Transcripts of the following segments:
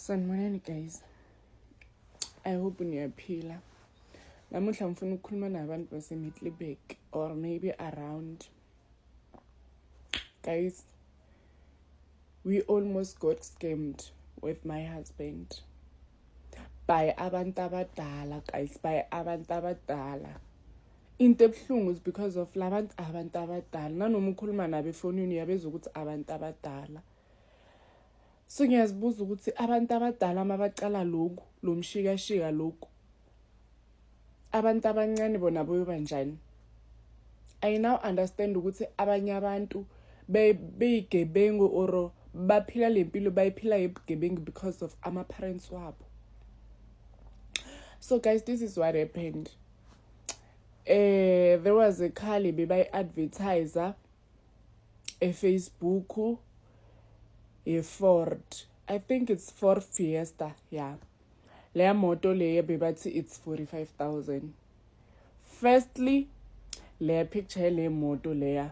Sanibonani guys. I hope niyaphila. Namuhla ngifuna ukukhuluma nabantu base-Middelburg or maybe around. Guys, we almost got scammed with my husband by abantu abadala, guys, by abantu abadala. Into ebuhlungu is because of labantu, abantu abadala, nanoma ukhuluma nabo efonini uyabezwa ukuthi abantu abadala. So ngiyazibuza ukuthi abantu abadala mabacala lokhu, lo mshikashika lokhu, abantu abancane bona boyoba njani? I now understand ukuthi abanye abantu beyigebengu or baphila le mpilo bayiphila yebugebengu because of ama-parents wabo. So guys, this is what happened. There was a car bebayi-advertise eFacebook, ye-Ford, I think it's Ford Fiesta. Yeah, leya moto leyo bebathi it's 45,000. Firstly, leya picture yale moto leya,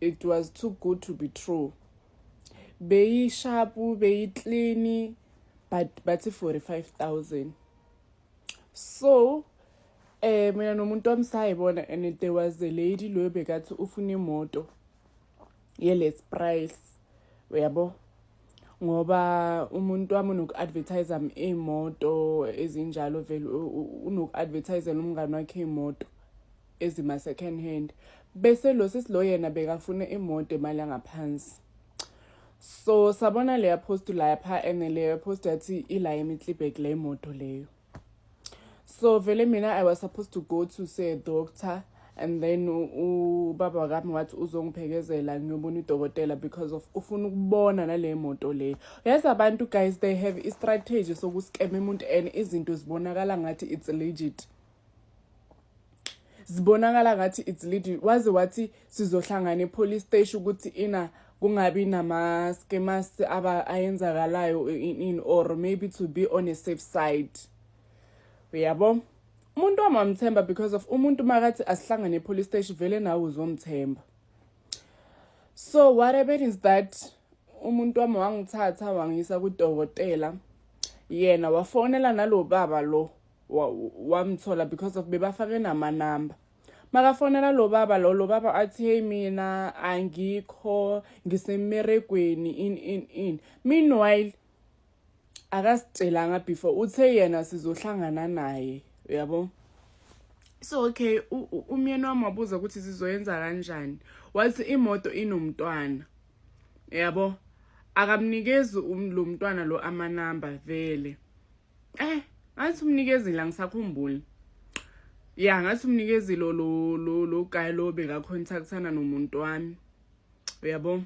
it was too good to be true. Beyisharp, beyi-clean, but bathi 45,000. So mina nomuntu wami sayibona and there was a lady loyo bekathi ufuna imoto ye-less price, uyabo, ngoba umuntu wami unoku-advertise iy'moto ezinjalo. Vele unoku-advertisela umngani wakhe iy'moto ezima-second hand, bese lo sisi lo yena bekafuna imoto imali yangaphansi. So sabona leya post lapha and leya post yathi ila eMiddelburg le moto leyo. So vele mina I was supposed to go to see a doctor and then ubaba wakami wathi uzongiphekezela ngiyobona udokotela because of ufuna ukubona nale moto le. Yazi abantu, guys, they have i-strategy sokuskema umuntu and izinto zibonakala ngathi it's legit, zibonakala ngathi it's legit. Waze wathi sizohlangana e-police station ukuthi ina kungabi nama-scammers aba ayenzakalayo in or maybe to be on a safe side, uyabo. Umuntu wami wamthemba because of umuntu makathi asihlangane e-police station, vele nawe uzomthemba. So what happened is that umuntu wami wangithatha wangisa kudokotela, yena wafonela nalo baba lo, wamthola because of bebafake namanamba. Makafonela lo baba lo, lo baba athi, "Hey, mina angikho, ngisemeregweni," in in in meanwhile akasitshelanga before, uthe yena sizohlangana naye, uyabo. So okay, umyeni wami wabuza ukuthi sizoyenza kanjani. Wathi imoto inomntwana, yabo, akamnikezi lo mntwana lo amanamba. Vele ngathi umnikezile, angisakhumbuli. Ya, ngathi umnikezile lo guy lo bekacontactana nomuntu wami, uyabo.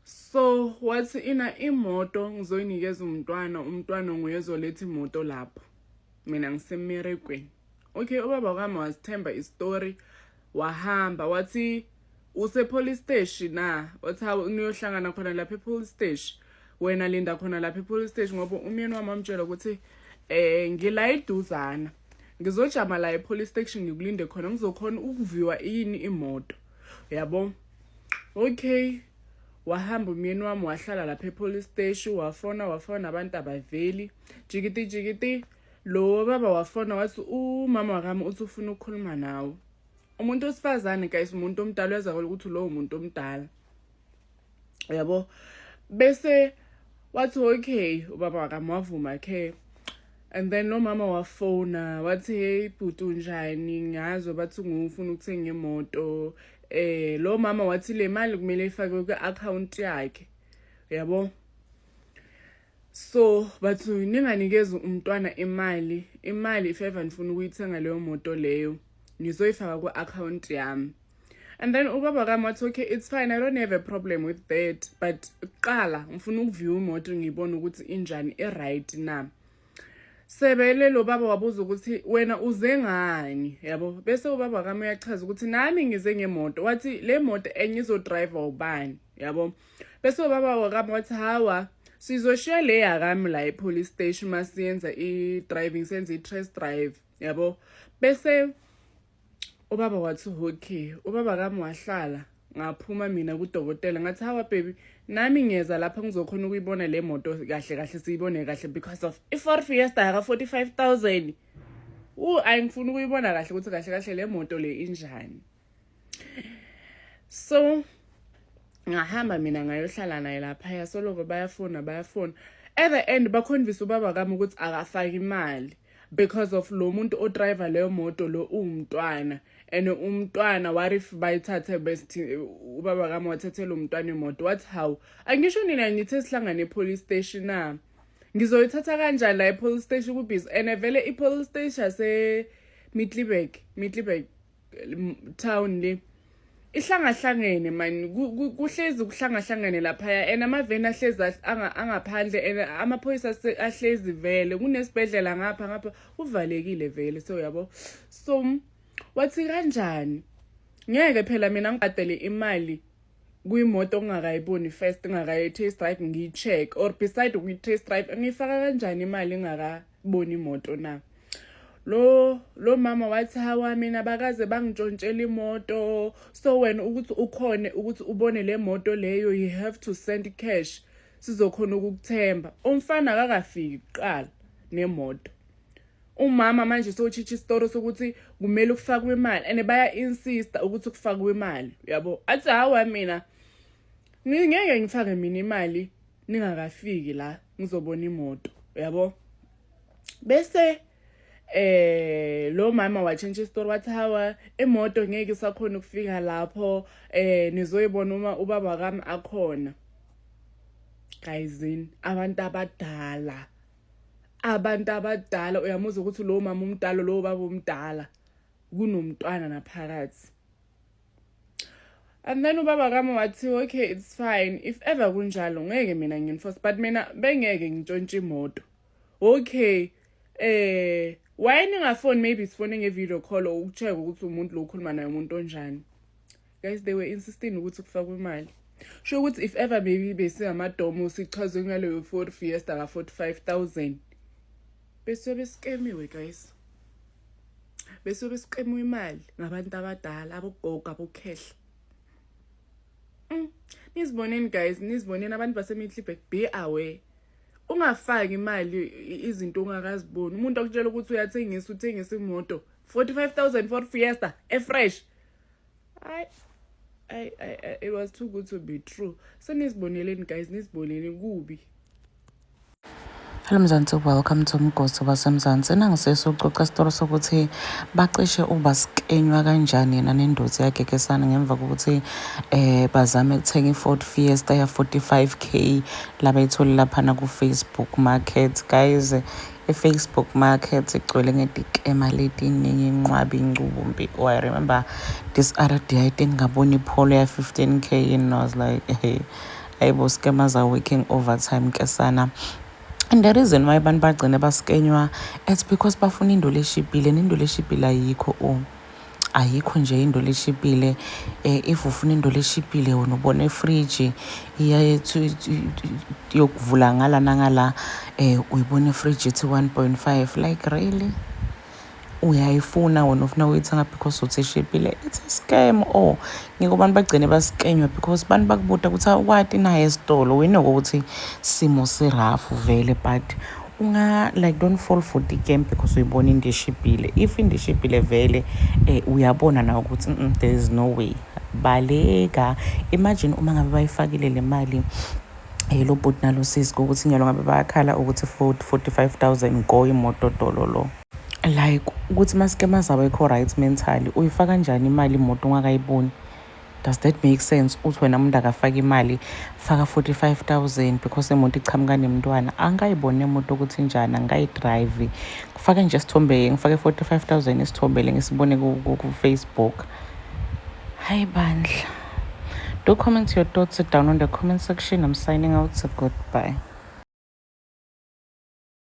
So wathi ina imoto ngizoyinikeza umntwana, umntwana nguye ozoletha imoto lapho, mina ngisemerekweni. Okay, ubaba kwami wasithemba istory, wahamba, wathi use-police station na. Wathi hawu, niyohlangana khona lapha e-police station, wena linda khona lapha e-police station, ngoba umyeni wami wamtshela ukuthi ngila eduzana, ngizojama la e-police station, ngikulinde khona, ngizokhona ukuviwa yini imoto, uyabo. Okay, wahamba umyeni wami, wahlala lapha e-police station, wafona, wafona, abantu abaveli. Jikiti jikiti, lo baba wafona wathi umama wakami uthi ufuna ukukhuluma nawe. Umuntu wesifazane, guys, umuntu omdala, uyazakala ukuthi lowo muntu omdala, uyabo. Bese wathi okay, ubaba wakami wavuma ke. And then lo mama wafona wathi, "Hey bhuti, unjani? Ngazo bathi ngufuna ukuthenga imoto." Lo mama wathi le mali kumele ifakwe kwi-account yakhe, uyabo. So bathi ninganikezi umntwana imali, imali if ever nifuna ukuyithenga leyo moto leyo, nizoyifaka ku-account yami. And then ubaba kami wathi, "Okay, it's fine, I don't have a problem with that, but kuqala ngifuna ukuview imoto, ngibone ukuthi injani, i-right na." Sebele lo baba wabuza ukuthi wena uze ngani, yabo. Bese ubaba kami uyachaza ukuthi nami ngize ngemoto. Wathi le moto enye izodrive ubani, yabo. Bese ubaba wakami wathi, "Hawa, sizoshiya le yakami la e-police station masiyenza i-driving, senze i-test drive," yabo. Bese ubaba wathi okay. Ubaba kami wahlala Ngaphuma mina kudokotela, ngathi, "Hawa baby, nami ngiyeza lapha, ngizokhona ukuyibona le moto kahle kahle, siyibone kahle, because of i-Ford Fiesta yaka 45,000, ayingifuni ukuyibona kahle ukuthi kahle kahle le moto le injani." So ngahamba mina, ngayohlala naye laphaya. Soloko bayafona, bayafona. At the end baconvince ubaba kami ukuthi akafaki imali because of lo muntu odriver leyo moto lo uwumntwana, and umntwana, what if bayithathe, besithi ubaba kami wathathela umntwana imoto? Wathi, "Hawu, angisho nina ngithe sihlangane e-police station na? Ngizoyithatha kanjani la e-police station kubhizi?" And vele i-police station yase-Middelburg, Middelburg town le ihlangahlangene man, kuhlezi kuhlangahlangene laphaya, and amaveni ahlezi angaphandle and amaphoyisa ahlezi vele, kunesibhedlela ngapha ngapha, kuvalekile vele. So yabo, so wathi, "Kanjani? Ngeke phela mina ngibhadele imali kuyimoto ongakayiboni first, ngakayi-test drive, ngiyi-check, or beside ukuyi-test drive, ngiyifaka kanjani imali ngingakaboni imoto na?" Lo mama wathi, "Hawa, mina bakaze bangishontshela imoto, so wena ukuthi ukhone ukuthi ubone le moto leyo, you have to send cash, sizokhona ukukuthemba." Umfana akakafiki kuqala nemoto, umama manje sowutshintsha isitori sokuthi kumele kufakwe imali, and baya-insista ukuthi kufakwe imali, uyabo. Athi, "Hawa, mina ngeke ngifake mina imali ningakafiki la ngizobona imoto," uyabo. Bese lo mama watshintsha isitori, wathi, "Hawa, imoto ngeke isakhona ukufika lapho, nizoyibona uma ubaba kami akhona." Guyzini, abantu abadala, abantu abadala, uyamuzwa ukuthi lo mama umdala, lo baba umdala, kunomntwana naphakathi. And then ubaba kami wathi, "Okay, it's fine, if ever kunjalo, ngeke mina nginforce, but mina bengeke ngintshontshe imoto. Okay, why ningafoni? Maybe sifone nge-video call ukucheck ukuthi umuntu lo ukhuluma naye umuntu onjani." Guys, they were insisting ukuthi kufakwe imali. Sho ukuthi if ever maybe besingamadomo, sichazwe ngaleyo Ford Fiesta ka-45,000, bese bescamiwe, guys, bese bescamiwe imali ngabantu abadala, abogogo, abokhehla. Niziboneni guys, niziboneni. Abantu baseMiddelburg, be aware, ungafaki imali izinto ongakaziboni. Umuntu akutshela ukuthi uyathengisa, uthengisa imoto 45,000 Ford Fiesta efresh. Hayi ay, it was too good to be true. So niziboneleni guys, niziboneni, kubi. Hello Mzansi, welcome to Mgosi waseMzansi. Nangisese ucoca isitori sokuthi bacishe ubaskenywa kanjani yena nendoda yakhe kesana ngemva kokuthi bazame ukuthenga i-Ford Fiesta ya 45K labayithole laphana ku-Facebook Market. Guys, i-Facebook Market igcwele ngetikema letiningi, inqwabi, incubumbi. Oh, I remember this other day, I think ngabona iPolo ya 15K and I was like, "Hey, ayibo, scammers are working overtime kesana." And the reason why abantu bagcine baskenywa, it's because bafuna into leshibhile, nento leshibhile ayikho. Oh, ayikho nje into leshibhile. If ufuna into leshibhile, wena ubona ifriji iyayethu yokuvula ngala nangala, uyibona ifriji ithi 1.5. Like, really, uyayifuna wena, ufuna ukuyithenga because uthi ishibhile. It's a scam. Oh, ngiko abantu bagcine baskenywa because bantu bakubuta ukuthi awukwati naye esitolo wena ukuthi simo sirafu vele, but unga like, don't fall for the game because uyibona into eshibhile. If into eshibhile vele, uyabona nawe ukuthi there is no way, baleka. Imagine uma ngabe bayifakile le mali, lo bhuti nalo sisi, ukuthi nyalo ngabe bayakhala ukuthi 45,000 go imoto dololo. Like ukuthi ma-scammers awekho right mentally. Uyifaka kanjani imali imoto ungakayiboni? Does that make sense? Uthi wena umuntu akafaka imali, faka 45,000 because imoto ichamuka nemntwana, angayiboni imoto ukuthi injani, angayidrayivi. Kufake nje isithombe, ngifake 45,000, isithombe le ngisibone ku-Facebook. Hayi bandla. Do comment your thoughts down on the comment section. I'm signing out, so goodbye.